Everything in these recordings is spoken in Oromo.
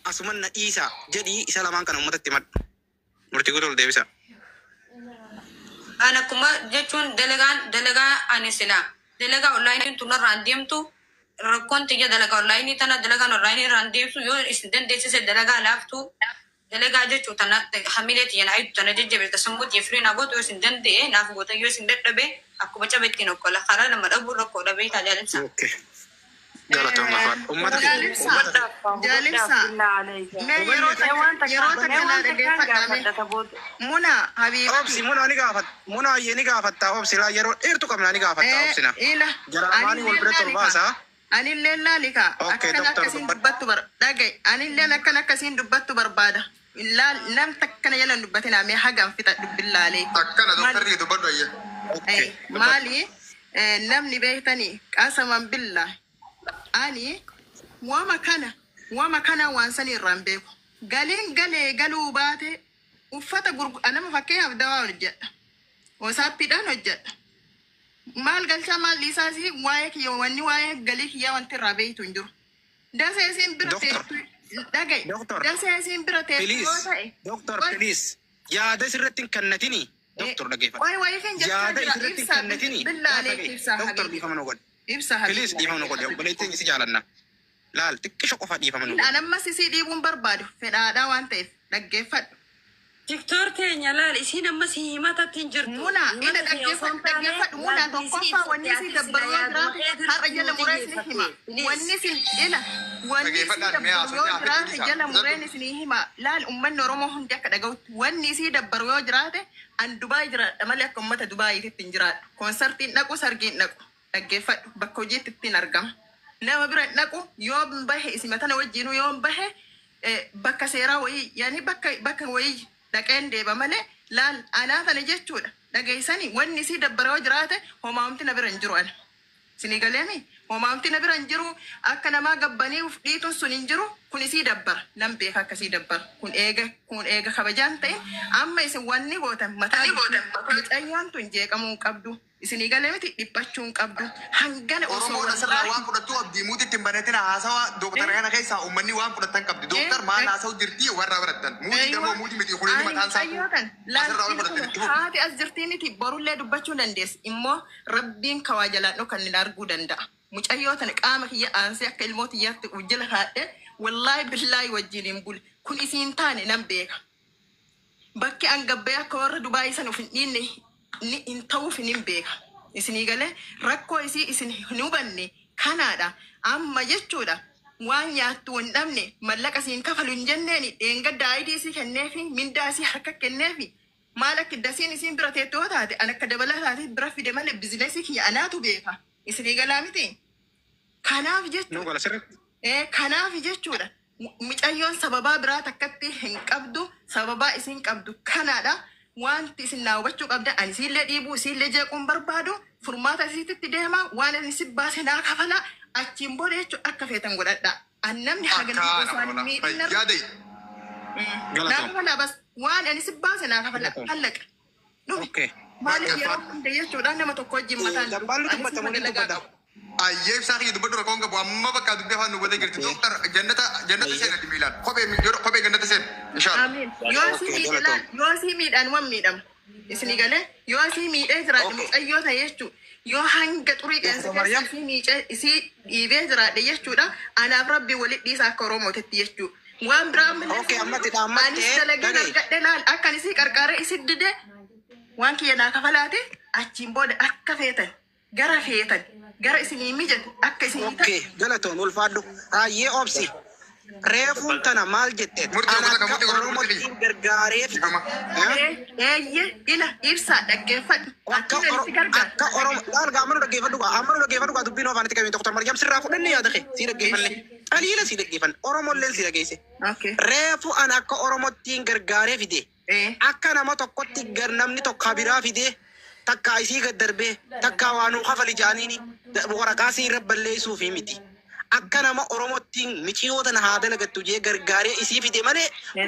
Asuman na dhiisaa jedhii isa lamaan kana uummatatti himadhu. Murtii guutuu ol deebisa. An akkuma jechuun dalagaan dalagaa ani silaa dalagaa onlaayiniin tunarraan deemtu, rakkoon tiyya dalagaa onlaayinii tana, dalagaan onlaayinii irraan deemtu yoo isin dandeessise, dalagaa laaftuu dalagaa jechuu tana hamilee tiyya na ayitu tana jajjabeessa, sammuu tiyya firii naa gootu yoo isin danda'e naaf goota. Yoo isin dadhabe akkuma caba ittiin okkola karaa nama dhabuu rakkoo dhabee tajaajilsa. Okay. Galatoon gaafadha. Uummata keenya. Jaalibsa. Uummata keenya. Jaalibsa. Mee yeroo takka, yeroo takka naa dhaggeeffadhaa mee. Muna Obsi. Habiibati. Muna ni gaafat. Muna ayyee ni gaafatta obsi laa, yeroo dheertu qabna, ni gaafatta obsina. Ila. Jara lamaanii wal Anillee biratti ol laalika. baasaa. Anillee laalika. Okay, Akkana doktor akkasiin dubbadhu. dubbattu bar dhagaye. Anilleen akkana akkasiin dubbattu barbaada. Laal, nam takkana jala hin dubbatinaa, mee hagam fixa dubbin laalee. Akkana Maali? doktarri dubbadhu ayyee. Okay. Dubbadhu. Maali namni beektanii qasaman billaa ani wama kana waan san irraan beeku. Galiin galee galuu baate uffata gurgu nama fakkeenyaaf dawaa hojjedha. WhatsAppiidhaan hojjedha. Maal galchaa maal dhiisaas, waa'ee kiyya wanni waa'ee galii kiyyaa wanti irraa beektu hin jiru. Dasee isiin bira Doctor. teettu dhagaye. Doctor. Dasee isiin bira teettu yoo Please. ta'e. Doctor, please. Yaada sirratti hin kannatini. Doctor, dhaggeeffadhu. Waa'ee waa'ee kan jechaa Yaada jira isirratti hin ibsaa kannatini. billaalee ibsaa Doctor, habiibi. dhiifama nu godhi. Ibsa Please, habiibi. dhiifama nu godhi. Obboleettiin si jaalanna. Laal, xiqqisho qofa dhiifama nu godhi. An ammas isii dhiibuun barbaadu fedhaadhaa waan ta'eef dhaggeeffadhu. Tiktoor teenya laal, isiin amma si himatatti hin jirtu. Muna ila, dhaggeeffadhu, dhaggeeffadhu Muna. Tokkoffaa wanni isii dabbaru yoo jiraate har'a jala muree isin hima. Wanni isin ila wanni isii Dhaggeeffadhaan mee dabbaru yoo haasofni jiraate hafe jala dhiisa. mureen isinii hima. Laal, ummanni Oromoo hundi akka dhaga'utti wanni isii dabbaru yoo jiraate, an Dubaay jiraadha malee akka ummata Dubaayiititti hin jiraadhu. Koonsartiin dhaqu, sargiin dhaqu, dhaggeeffadhu, bakka hojiitti ittiin argama. Nama bira hin dhaqu. Yoo bahe isima tana wajjinuu yoo bahe bakka seeraa wayii yaani bakka wayii dhaqeen deeba malee. Laal, anaa kana jechuudha dhageessanii, wanni isii dabbara yoo jiraate homaamti na bira hin jiru ana. Isinii galeemi, homaamti na bira hin jiru, akka namaa gabbanii uf dhiituun sun hin jiru. Kun isii dabbara, nan beeka akka isii dabbara. Kun eega kabajaan ta'e amma isin wanni gootan mataa mucayyoon tun jeeqamuu hin qabdu. Isinii galee miti, dhiphachuu hin qabdu hangana osoo Oromoon asirraa wallaahi. waan fudhattu abdii muuti ittiin bareetina haasawaa dooktara kana keessaa uummanni waan fudhatan qabdi. Dooktar maal haasa'u jirti warra barattan. Muuti dammoo muuti miti kun mataan isaa Mucayyoo tan asirraa waan fudhatan itti fufu. Haati as jirtii miti, borullee dubbachuu dandeessi. Immoo rabbiin kawaa jalaan kan inni arguu danda'a. Mucayyoo tana qaama kiyya aansee akka ilmoo tiyyaatti jala kaadhe, wallaahi billaahi wajjin hin bule. Kun isiin taane nan beeka. Bakki an gabbee akka warra Dubaayii sana of hin dhiinne ni hin ta'uuf hin beeka. Isinii galee, rakkoo isii isin hin hubanne kanaadha. Amma jechuudha waan nyaattu hin dhabne, mallaqa isiin kafalu hin jenneeni, dheengadda ID isii kenneefi, mindaa isii harka kenneefi. Maal akka dasiin isiin bira teettu yoo taate an akka dabalataati bira fide malee bizinesii kiyya anaatu beeka. Isinii galaa miti? Kanaaf Nu jechuudha. gala sirriitti. Kanaaf jechuudha. Mucayyoon sababaa biraa takkatti hin qabdu, sababaa isin qabdu kanaadha. Wanti isin naa hubachuu qabda, ani isiillee dhiibuu isiillee jeequun barbaadu, furmaata isiititti deema, waan inni si baase naa kafala, achiin booda jechuun akka feetan godhadha. An namni hagana Akkaana osoo ani oola. miidhin narra Yaada naa Galatoom. kafala bas, waan ani si baase naa kafala Galatoom. hallaqa. Dhume. Okay. Maaliif yeroo hunda jechuudha nama tokko wajjin mataan Dambaalli anis dubbatamu nama ni dalagaa dubbata. qabu. Ayyee, ibsaa kiyya dubbadhu, rakkoon qabu amma bakka dubbii afaan nu godhee jirti. Dooktar jannata jannata seenati miilaan. Kophee kophee jannata seen. Inshallah. Amiin. Yoo si Okay, miidhe galatoom. laal, yoo si miidhaan wan miidhama. Isinii galee, yoo si miidhee jiraadhe mucayyoo ta'e jechuudha. Yoo hanga xurii qeensa Doktor keessa Maryam. isii miicee isii dhiibee jiraadhe jechuudha. Anaaf Rabbi walitti dhiisa akka Oromootitti jechuudha. Waan biraa ammallee Okay, si ammatti miidhu. dhaammattee Anis dalageen dhaga'i. argadhe, laal, akka isii qarqaaree isi dide waan kiyya naa kafalaate, achiin booda akka feetan gara feetan gara isinii mijatu akka isinii ta'e. Okay, galatoom, ulfaadhu. Hayyee, obsi. Reefuun tana maal jette? Murtii An obbota akka kan murtii godhadhu murtii Oromootti gargaaree fide. Dhiifama. Eh? Eeyye, ila ibsaa dhaggeeffadhu. Akka Akkin Oro ani si gargaara. Akka Oromo laal gaa, amma nu dhaggeeffadhu gaa, amma nu dhaggeeffadhu gaa, dubbiin afaanitti qabeen Doktor Maryam sirraa fudhanne, yaada kee sii dhaggeeffanne, qaliila sii dhaggeeffanne, Oromolleen sii dhageesse. Reefu an akka Oromottiin gargaaree fide, akka nama tokkotti gar namni tokko biraa fide takka isii gad darbee takka waa nuu kafali jaaniini waraqaa sii irra balleessuufi miti. Akka nama Oromottiin miciyoo tana haa dalagattu jee gargaaree isii fide malee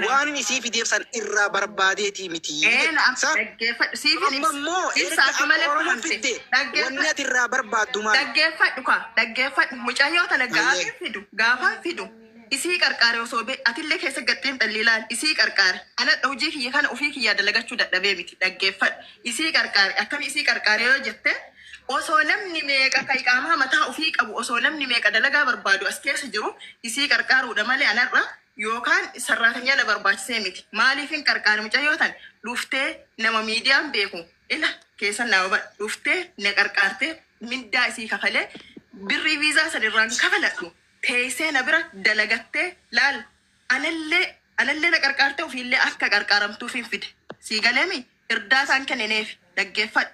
waan inni isii fideef san irraa barbaadeetii miti. Na Sa dhaggeeffadhu siifin amma immoo ibsa erga akka akka malee Oromoo fahamte. fidde wanni Dhaggeeffadhu. ati irraa barbaaddu maali? Dhaggeeffadhu kaa, dhaggeeffadhu. Mucayyoo tana gaafin fidu, gaafan fidu. Isii qarqaare osoo atillee keessa gatteen dhalli ilaal isii qarqaare. Ana hojii kiyya kana ofii kiyyaa dalagachuu dadhabee miti, dhaggeeffadhu. Isii qarqaare akkami isii qarqaare yoo jette, osoo namni meeqa ka iqaamaa mataa ofii qabu, osoo namni meeqa dalagaa barbaadu as keessa jiru, isii qarqaaruudha malee anarra yookaan sarraatanyaa na barbaachisee miti. Maaliif hin qarqaare? Mucayyoo tan dhuftee nama miidiyaan beeku ila keessan naa hubadhu, dhuftee na qarqaartee mindaa isii kafalee birrii viizaa san irraan kafaladhu teessee na bira dalagattee laal anallee na qarqaartee ofiillee akka qarqaaramtuuf hin fide. Sii galeemi irdaataan kennineef, dhaggeeffadhu.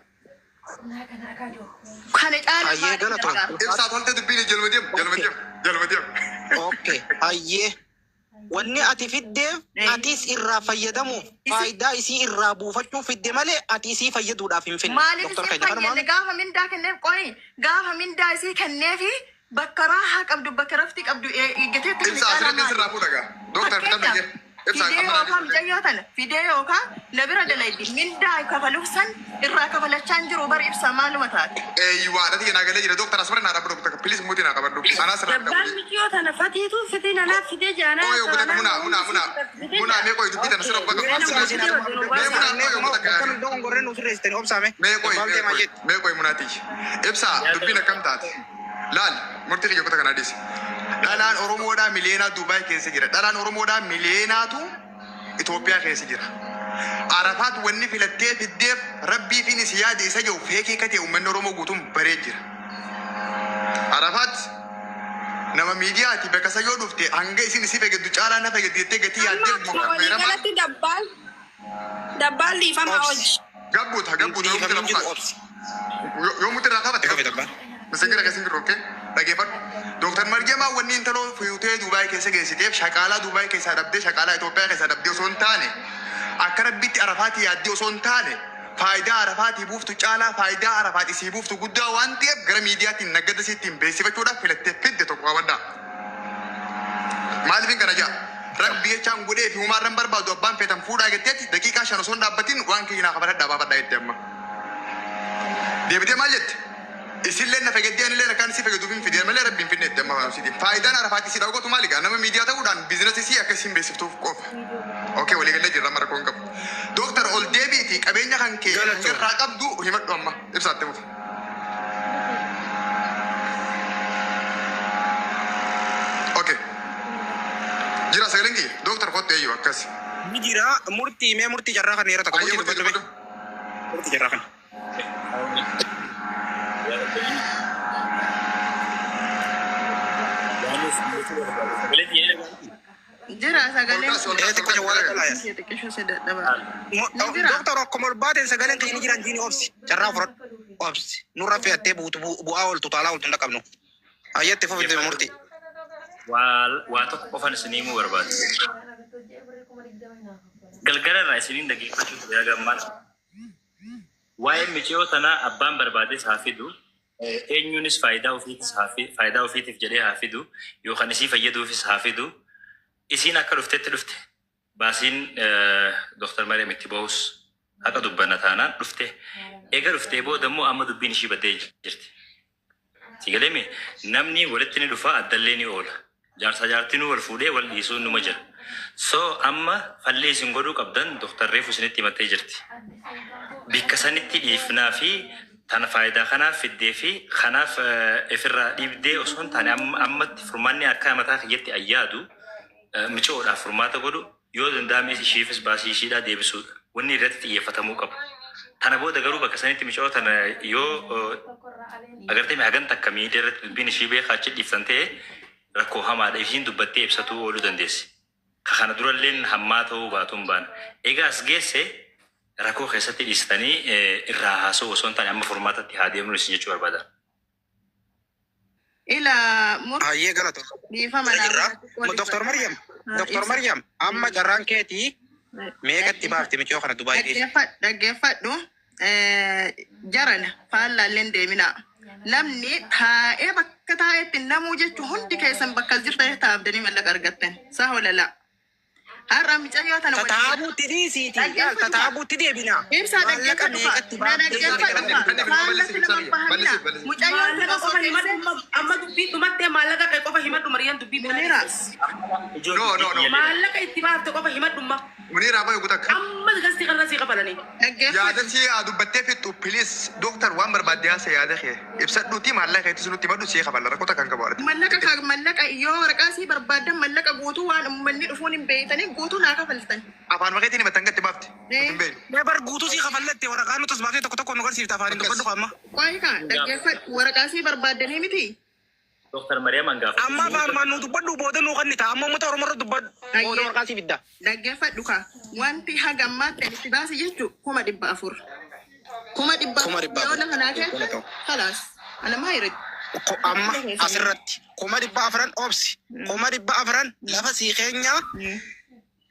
Kana caala Hayyee maaliif galatoon. gargaara? Ibsaa tolte dubbiin jalma deem, jalma deem, jalma deem. Okay, hayyee. Wanni ati fiddeef atis irraa fayyadamuuf faayidaa isii irraa buufachuuf fidde malee ati isii fayyaduudhaaf hin finne. Maaliif Doktor isii keenya fayyadne kanumaan gaafa mindaa kenneef qoyi gaafa mindaa isii kenneefi bakka raahaa qabdu, bakka rafti qabdu eeggateetti kana Ibsaa caalaa asirratti maali? sirraa fuudha gaa. Dooktar fitan Fakkeenyaaf biyyee. Ibsaa fidee amma yookaan mucayyoo tana fidee yookaan na bira dalaydi mindaa kafaluuf san irraa kafalachaa hin jiru bar ibsaa maaluma taate. Eeyyuwaa dhati naa galee jira. Dooktar asirra naa dhaabbatu takka please muti naa qabadhu. Anaa sirraa Dabbaan miciyoo tana fatiitu fitii nanaaf fidee jaanaa. Qoy obbo takka muna muna muna muna mee qoy dubbii tana sirra obbo Mee nama takka. fidee wajjin Mee muna qoy obbo takka. Akkam dogongorree nu sirreessitanii obsaame. Mee qoy Dabbaan mee deemaa qoy jetti. mee qoy munaati. Ibsaa dubbiin akkam taate? Laal murtii kiyya kuta kana dhiisi. Dhalaan Oromoodhaa miliyeenaa Dubaay keessa jira. Dhalaan Oromoodhaa miliyeenaatu Itoophiyaa keessa jira. Arafaat wanni filattee fiddeef rabbii fi si yaade isa jiru feekii katee uummanni Oromoo guutuun baree jira. Arafaat nama miidiyaati bakka isa yoo dhufte hanga isin isii fayyaddu caalaa na fayyaddu jettee gatii Amma yaaddee akkuma waliigalatti dabbaan dabbaan liifamaa hojii. Gabbuuta gabbuuta yoo Dhiifamni muti jiru irraa obsi. yoo muti irraa qabate Qabe dabbaan. Misingira keessa hin jiru, okay? Dhageeffadhu. Dooktar Margeemaa wanni intaloo fuutee Dubaay keessa geessiteef shaqaalaa Dubaay keessaa dhabdee shaqaalaa Itoophiyaa keessaa dhabdee osoo hin taane akka rabbitti Arafaatii yaaddee osoo hin taane faayidaa Arafaatii buuftu caalaa faayidaa Arafaatii sii buuftu guddaa waan ta'eef gara miidiyaatiin naggada siittiin beeksifachuudhaaf filattee fidde tokko qabadhaa. Maaliif hin kana jaa? Rabbi jechaan godhee fi humaarran barbaadu abbaan feetan fuudhaa jetteetti daqiiqaa 5 osoo hin dhaabbatin waan kiyya naa kafaladhaa baafadhaa jette amma. Deebitee maal jette? Isillee na fayyadee anillee akkaan si fayyaduuf hin fidee malee rabbi hin finne jette amma fayyadamsiiti. Faayidaan Arafaatti si dhawwatu maali gaa? Nama miidiyaa ta'uudhaan biizinasii si akka isin beeksiftuuf qofa. Okay, walii galee jirra amma rakkoo hin qabu. Dooktar ol deebiiti qabeenya kan kee Galatoom. irraa qabdu himadhu amma ibsaatti mufu. Okay. Jira sagaleen kiyya. Dooktar kottu eeyyuu akkas. Ni jira murtii mee murtii carraa kana yeroo takka Ayyee murtii murtii dubbadhu dubbadhu. mee murtii carraa kana. Jira sagaleen. Ol kaasi ol Ee kaasi ol xiqqoo kaasi. jawwaala tolaa yaa. Xiqqishoo si dadhabaa. Ni jira. Doktor akkuma ol baateen sagaleen keenya ni jiran jiini obsi. Carraa fudhadhu obsi. Nurra fe'attee buutu bu'aa ooltu taalaa ooltu hin dhaqqabnu. Hayyetti fufitti murtii. Waa tokko qofan isinii himuu barbaadu. Galgala irraa isiniin dhaggeeffachuu ture gammaan. Waa'ee miciyoo tanaa abbaan barbaades haa fidu. Eenyuunis faayidaa ofiitis haa faayidaa ofiitiif jedhee haa fidu yookaan isii fayyaduufis haa fidu. Isiin akka dhuftetti dhufte. Baasiin Dooktar Mariam itti bahus haqa dubbanna taanaan dhufte. Eega dhuftee booda immoo amma dubbiin ishii baddee jirti. Si galee namni walitti ni dhufa addallee ni oola. Jaarsa jaartinuu wal fuudhee wal dhiisuun numa jira. So amma fallee isin godhuu qabdan Dooktar Reefu isinitti himattee jirti. Bikka sanitti dhiifnaa fi tana faayidaa kanaaf fiddee fi kanaaf ifirraa dhiibdee osoo hin taane ammatti furmaanni akka mataa kiyyatti ayyaadu micoodhaaf furmaata godhu yoo danda'ame ishiifis baasii ishiidhaa deebisuudha. Wanni irratti xiyyeeffatamuu qabu. Tana booda garuu bakka sanitti micoo tana yoo agartee hagan takka miidiyaa irratti dubbiin ishii beekaa achi dhiiftan ta'e rakkoo hamaadha. Ishiin dubbattee ibsatuu ooluu dandeessi. Ka kana duralleen hammaa ta'uu baatuun baana. Egaa as geesse rakkoo keessatti dhiistanii irraa haasa'u osoo hin taane amma furmaatatti haa deemnu isin jechuu barbaada. Ila murtii Hayyee galatoom. dhiifama Jirra. naa. Doktor Maryam. Doktor Maryam amma carraan keetii meeqatti baafte micoo kana Dubaay keessa? Dhaggeeffadhu. Jarana faallaalleen deeminaa. Namni taa'ee bakka taa'etti namuu jechuun hundi keessan bakka jirtan taa'abdanii mallaqa argattan. Saa holalaa. Har'a mucayyoo tana waliin. Tataabuutti dhiisiiti. Tataabuutti deebina. Ibsaa Maallaqa dhaggeeffadhu meeqatti na dhaggeeffadhu faallatti nama hin bahamina. Mucayyoon tana Maallaqa osoo qofa teessee himadhu amma dubbii dhumattee maallaqa kee qofa himadhu Mariyaan dubbii biraa Munira. Ijoon No, no, no. Maallaqa itti baafte qofa himadhu amma. Muniira amma yogguu takka. Amma gastii kanarra sii kafalanii. Dhaggeeffadhu. Yaada si dubbattee fixxu please dooktar waan barbaadde haasa yaada kee ibsadhuuti maallaqa keetti nutti himadhu sii kafalla rakkoo takka hin qabu. Mallaqa ka mallaqa yoo waraqaa sii barbaadan mallaqa guutuu waan uummanni dhufuun hin beeytanii guutuu naa kafaltan. Afaan makeetiin himattan gatti baafte. Hin beeknu. Mee bar guutuu sii kafallatte waraqaa nuti as baaftee tokko tokko nu agarsiifta afaan dubbadhu amma. Qoy kaa dhaggeeffadhu waraqaa sii barbaaddanii miti. Dooktar Mariyaam hangaafa. Amma afaan nu dubbadhu booda nuu kannita amma uummata Oromoo irra dubbadhu booda waraqaa sii fidda. Dhaggeeffadhu kaa wanti haga ammaatti ani itti baase jechuun 400,000. 400,000 400,000. Yoo lafa naa kennan kalaas ana maa hir'atu. Amma asirratti 400,000 obsi 400,000 lafa sii keenyaa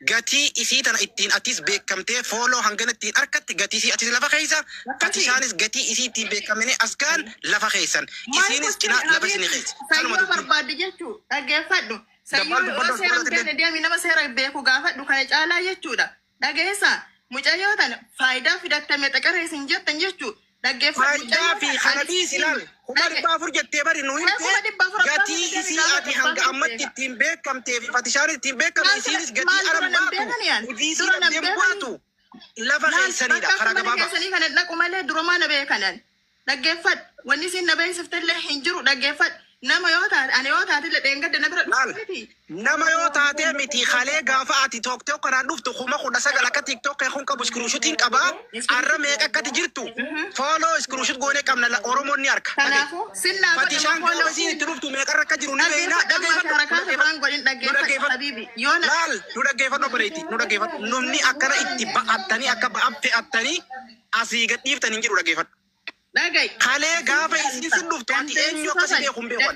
gatii isii tana ittiin atis beekamtee fooloo hangana ittiin harkatte gatii isii atis lafa keessa fatisaanis gatii isii ittiin beekamine as gaan lafa keessan isiinis cinaa lafa isinii keessa. Kanuma Sayyoo dubbii. barbaadde jechuu dhaggeeffadhu. Sayyoo Dabbaan yoo dubbadhu seera hin asirratti beekne deemi nama seera beeku gaafadhu kana caalaa jechuudha. Dhageessa mucayyoo tana faayidaa fidattame xaqaree isin jettan jechuu dhaggeeffadhu. Faayidaa fi kana dhiisi laal 400,000 jettee bari nu himte 400,000 abbaa gatii fedhe isii gaafa ati abbaa hanga fedhe ammatti beeka. ittiin beekamtee fi fatishaan ittiin beekame Maal isiinis dura gatii maal dura aran nan baatu beekan yaan hojii isii dura nan dhabdeen beekani. baatu lafa Laal keessanidha bakka karaa mana gabaabaa. keessanii kana dhaqu malee durumaa na beekanan. Dhaggeeffadhu wanni isin na beeksiftellee hin jiru dhaggeeffadhu. Nama yoo taate ani yoo taatellee dheengadda na bira Laal dhuftu miti. nama yoo taatee miti kalee gaafa ati TikTok kanaan dhuftu 19,000 akka TikTok kun qabu iskiriishutiin qabaa arra meeqa akkati jirtu fooloo iskiriishut goonee qabna Oromoon ni harka. Kanaafuu sinnaa godhama Fatishaan gaafa fooloo. isiin itti dhuftu meeqarra akka jiru ni beekna Dhaggeeffadhu amma harakaata biraan godhin nu dhaggeeffadhu dhaggeeffadhu. habiibi. Yoo na Laal nu dhaggeeffadhu obboleetti nu dhaggeeffadhu namni akkana itti ba'attanii akka ba'an fe'attanii asii gad dhiiftan hin jiru dhaggeeffadhu. dhaga'i. Kalee gaafa isiin sin dhuftu ati eenyu akkasi beeku hin beeku.